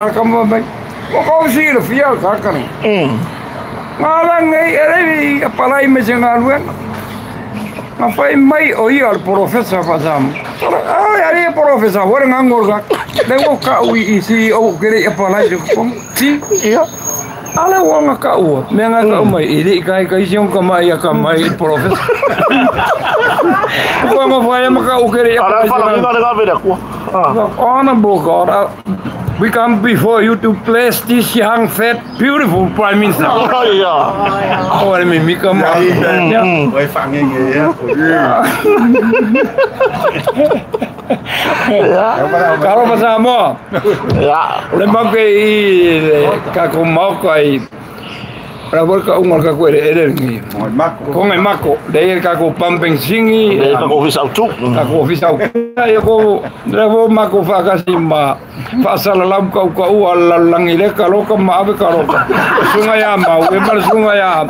Kama mai. O kau si le fia ka ka ni. Ngā langi e rei a palai me se ngā luenga. Ngā whai mai o ia al profesa whasam. Ai ari e profesa, ware ngā ngorga. Le o ka ui i si o kere a palai se kupong. Si? Ia. Ale o ngā ka ua. Mea ngā ka umai. I re i kai kai si ka mai a ka mai i profesa. Ko ngā whai ma ka u kere a Ara palai se whala ngā. ki ngā vere kua. Ah. Honorable God, we come before you to bless this young, fat, beautiful Prime Minister. Ia. Oh, let me make a Yeah. Oi whangenge ia. Ia. Karo ma Samoa. Ia. O le mau ke i le kako maoka i ra wor ka unga ka ko ere ere ngi. Ngoi mako. Ko ngai mako, le e kako pumping singi. Le ka ko visa au tu. Kako ofisa au. Ia ko le wo mako whakasi ma whaasala lau kau ka ua lalangi le ka loka ma ave ka loka. Sunga ya mau, e mara sunga ya.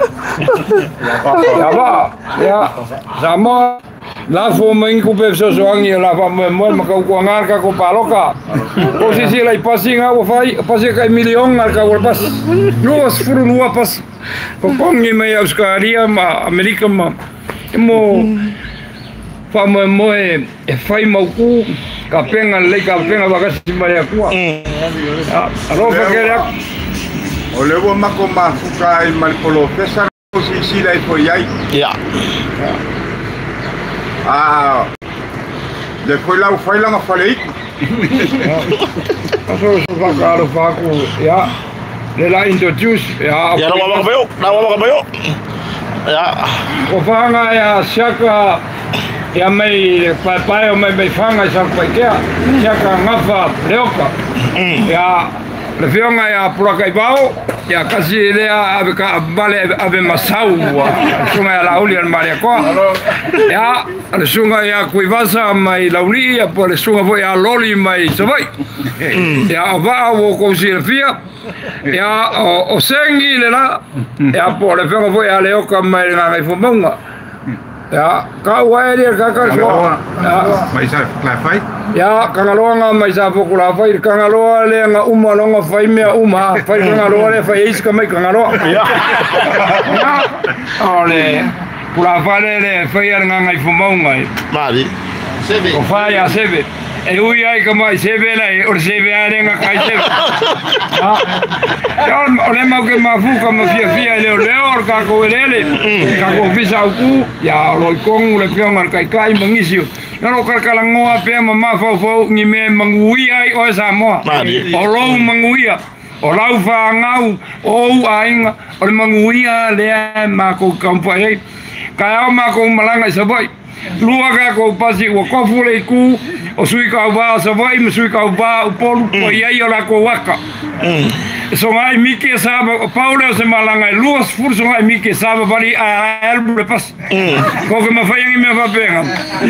Ya ba, ya Samoa. La fo mai ku pe so so angi la fa mo mo ma ka ku ngar ka ko paloka. Ko si si la i pasi nga o fai pasi ka milion ngar ka o pas. Luas furu lua pas. Ko kongi mai Australia ma Amerika ma mo fa mo mo e fai mau ku ka penga le ka penga wa ka si mai akua. Alo fa ke ya. O le ua mako mafuka ai ma le polofesa o sisila i foi ai. Ia. Ah, le foi lau fai langa fale iku. Aso so fa ka alo fa ku ya. Le la introduce ya. Ia la waka maio, la waka maio. Ia. Ko whanga ia siaka ia mai paepae o mai mai whanga i Satupaitea, siaka ngafa leoka. Ia le whionga ia puraka i vao, ia kasi lea ave ka vale ave masau ua sunga ia lauli al maria koa. Ia le sunga ia kuivasa mai lauli ia po le sunga foi ia loli mai Savai. Ia o vaa o kousi le fia. Ia o sengi le la, ia po le whionga foi ia leoka mai ngā ngai fumaunga. Ia, ka ua e ria ka ka soa. Ia, Mai sa la fai. ia kangaloa ngā mai sa foku la fai, kangaloa le ngā uma longa fai mea uma, fai kangaloa le fai eisi ka mai kangaloa. Ia. Ia, o le pula fale le fai ar ngā ngai fumaunga. Mari. Sebe. O fai a sebe. E ui ai ka mai sebe lai, o le sebe a le ngā kai sebe. Ia, o le mau ke mafuka ma fia fia i leo leo, o le kako e lele, kako fisa au ku, ia o loi kongu le pionga le kai kai mangisio. Ia lo kalakalangoa pea ma mafau ngi me manguia ai oe Samoa. Mari. O lou manguia, o lau whaangau, o ou ainga, o le manguia lea ma kou kaumpa ei. Kai au ma kou malanga i Savai. Lua ka kou pasi ua kofu le iku, o sui kau vā Savai, ma sui kau vā Upolu, po iai o la kou waka. So ngai miki e saba, o paule o se malanga, lua sfuru so ngai miki e saba, bali a albu le pas. Ko ke mawhai angi mea whapenga.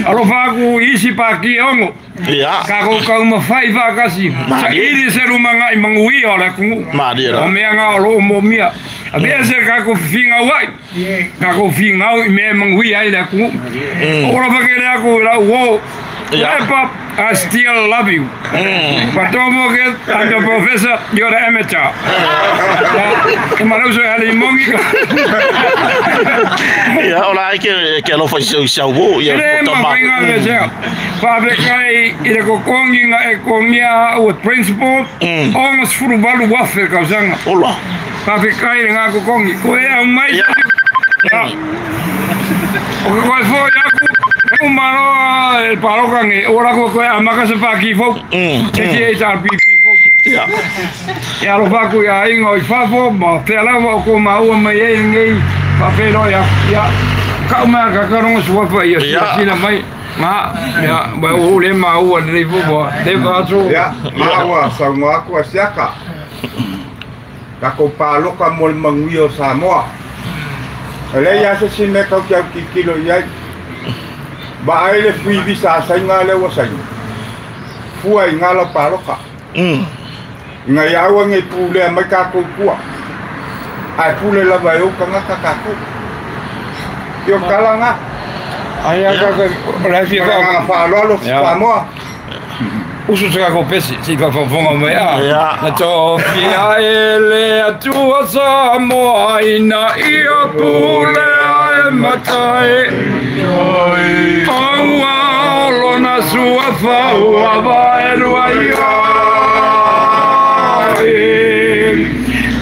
Alo whaku isi pa ki ongo. Ia. Ka kou kau mawhai whakasi. Sa iri se rumanga i manguia o le kungu. Mari ra. O mea ngā o loo mō mia. A mea se ka kou whingau ai. Ka kou whingau i mea manguia ai le kungu. O ora whakere aku i lau wo. Yeah. Pop, I still love you. But don't forget, I'm the professor, you're the amateur. E marauso e hale i mongi ka. Ia o la ke ke alofa i sau wo ia Le o ma tama. whainga me sea. Whape kai i le kokongi nga e kongia ua principal, onga sfuru walu wafe kausanga. Ola. Whape kai le ngā kokongi. Ko e au mai. Ia. Ya. O ke koe fo iaku, e umaloa e paloka nge, o la koe koe amaka se paki fo. Te ki e tā pipi fo. Ia. Ia alo whaku ia inga o i whafo, ma te alawa o ko maua mai e ngei, whawhero ia, ia, ka umea ka karonga suafa ia, Ia. sina mai, ngā, ia, wa o le maua le fo, wa, le whaso. Ia, maua sa ngoa ku asiaka. Ka ko paloka mo le manguia o Samoa. Le ia se si me kau ki au kikilo iai. Ba ai le fui visa sa inga le wa sa inga. Fua i ngā la paloka. Inga ia aua ngai pule mai ka kou kua. Ai pule lava e uka ngaka ka kou. Io kala ngā. Ai a ka ka, o le fia Ka ka. ngā whaaloalo Ia. Samoa. Usu se kako pesi, si fafafonga mai a. Na tofia e le atua Samoa ina ia pule e matai. Aua lona sua faua vaelua ia.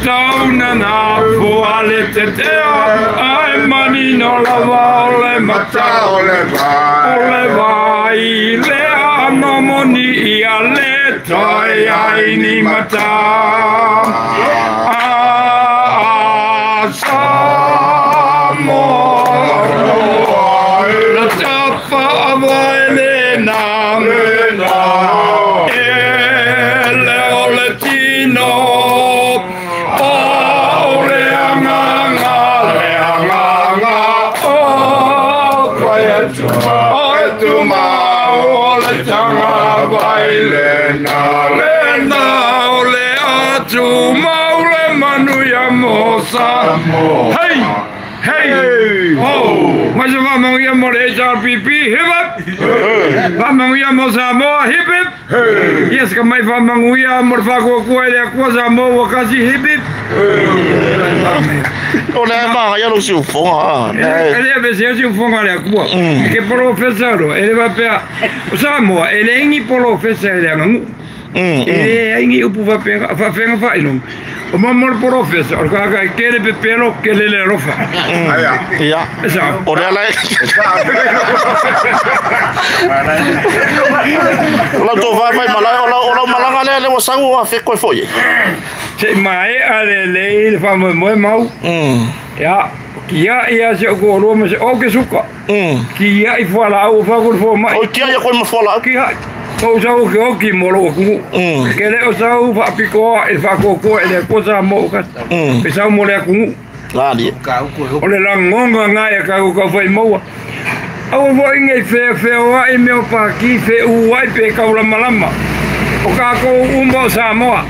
Tauna na fua le tetea, ai manino lava o le mata o le vai. O le vai lea no moni ia le tai ai ni mata. A Samoa la tapa vai le na e le o le tino o le anganga le anganga o koe tuma o tuma o le tanga vai le na o le atu mau le manu ia mo Samoa. Hey! Hey! Oh! Mas eu vou ia mo le HRPP, hip hip! Vamos ia mo Samoa, hip hip! Yes, ka mai vamos ia mo whakoakua le akua Samoa wakasi, hip hip! O le ma ia lo si ufonga. E le ve se si ufonga le akua. Ke professor e le va pea Samoa e le ingi professor le angu. E ingi upu va pea fa fenga fa ino. O mo professor o ka ka ke le pepelo ke le le rofa. Aia. Ia. Sa. O le ala. O lau tō vai mai malai, o lau malanga lea le wasangu a wheko e foi. Se mai a le le le fa mo mau. Ia, kia ia se ko ro mo se o ke suka. Kia i fo la o fa ko fo mai. O kia ia koe ma fo la. Kia o sa o ke o ki mo lo ku. Ke le o sa o fa piko e fa ko ko e le ko sa mo ka. E sa mo le ku. La ni. O le langonga ngai ka ko ka fai mo. Au fo inge fe fe o ai me o pa ki fe u ai pe ka ula malama. O ka ko umbo Samoa.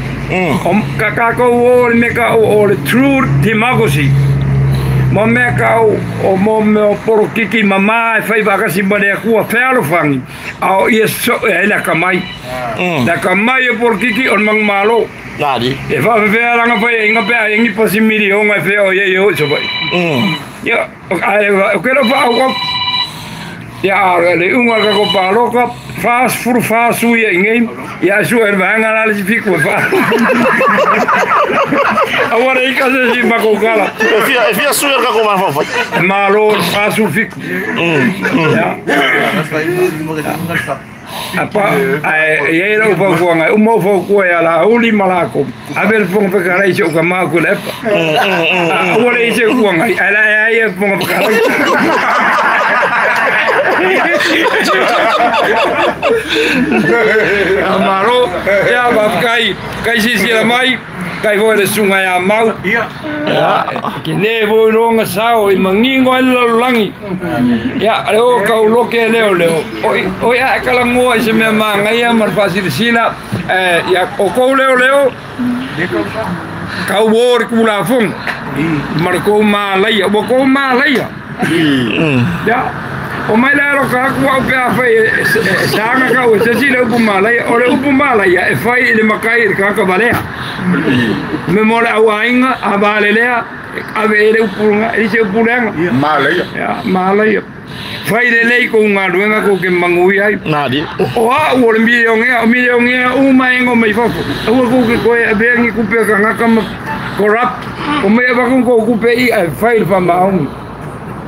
O ka ka ko o le me ka o le true democracy. Mo mea kau o mo mea porokiki mama e whai wakasi mane akua whealofangi a o ia so e la kamai. La kamai e porokiki o mang malo. Nani. E whawhea ranga whai e inga pea ingi pasi miri honga e whea o ia i hoi so whai. Ia, o kero wha au ia le unga ka ko paloka fas furu fasu ia ingei ia su e vanga la le fiku fa. Agora i casa si makokala. E fia su e ka ko ma fa. Malo fasu fiku. Ya. Apa ai ia ro fa ko ngai umo fa ko ya la uli malako. Abel fong fa kala isi o ka ma ko lepa. Agora isi ko ngai ala ai fong fa kala. Amaro, ia kai kai sisi la mai, kai voi le sunga ia mau. Ia. Ke ne voi ronga sao i mangingo ai lalolagi. Ia, le o kau loke leo leo. O ia e kalangoa i se mea māngaia ma le faasilasila. Ia, o kou leo leo, kau o le kulafoga. Ma le kou mālaia, ua kou mālaia. Ia. O mai la roka aku au pea whai e sanga kau e sesi le upu mālaia. O le upu mālaia e whai i le makai i le kaka valea. Me mo le au ainga, a vale lea, ave e le upu runga, e se upu leanga. Mālaia. Ia, mālaia. Whai le lei ko ngā luenga ko ke mangui ai. Nādi. O a o le miliongea, o miliongea u mai ngo mai fafo. Aua ko ke koe a vengi kupe ka ngaka ma corrupt. O mai avakun ko kupe i a whai le whamaongi.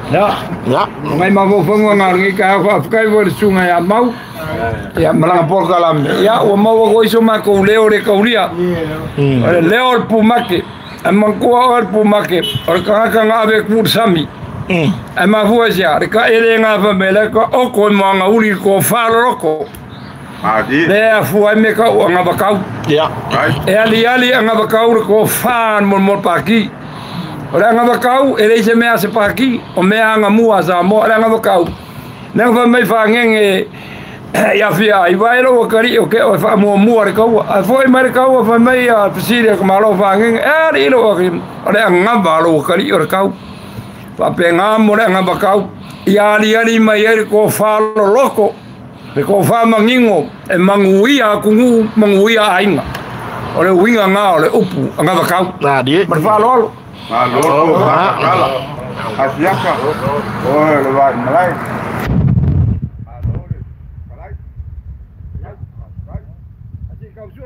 Ya. Ya. Ngai ma fo fonga ngai ka fa kai vo le sunga ya mau. Ya malanga por kalam. Ya o mau ko iso ma ko leo le kaulia. O leo le pumake. A man ko o le pumake. O ka ka nga be ku sami. A ma fu sia le ka ele nga fa mele ko o ko mo nga uli ko fa loko. Adi. Le a fu ai me ka o nga bakau. Ya. E ali ali nga bakau ko fa mo mo paki. O le anga wakau, e leise mea se paki, o mea anga mua sa mo, le anga wakau. Nanga wha mai whangenge, ia whia, i waero wakari, o ke o wha mua mua re kaua. A fo i mai re kaua, wha mai a pisiri ka malo whangenge, e ari ilo wakari, o le anga walo wakari o re kau. Wha pe ngā mo le anga wakau, i ali ali mai ere ko whalo loko. Le tofa manino e manuia atunuu, manuia aiga. O le uiga gā o le upu agavakau. Na die. Ma le faaaloalo. Malo to faatatala asiaka oe le vaimalae.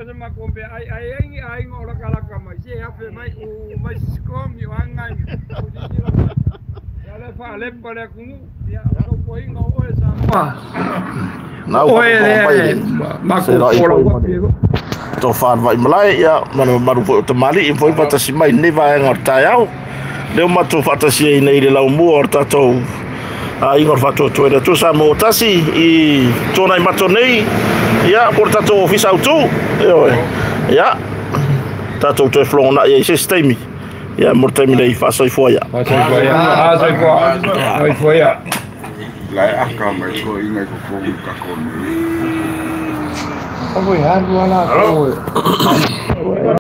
Se makombe ai ai ai ai o la kalaka mai se afe mai o mai skomi o anga o di la ya le fa le pa le ku ya o ko inga o e sa ma Na o ua e mai le ma Se ko la i ko la foi wa mai. To whan vai malae ia mana maru foi o te mali i foi patasi mai nei vaenga o te taeao. Leo matou faatasi ai nei i le laumua o le tatou aiga o le faatuatua i le Atua Samoa ua tasi i tona i mato nei ia po o le tatou ofisa autū. Ioe. Ia tatou toe felogonai ai se isi taimi. Ia mo le taimi nei faasoifua ia. Faasoifua ia, faasoifua ia. Lae aka mai toʻiga i totonu i tatou nei. Oi, halu ala ko.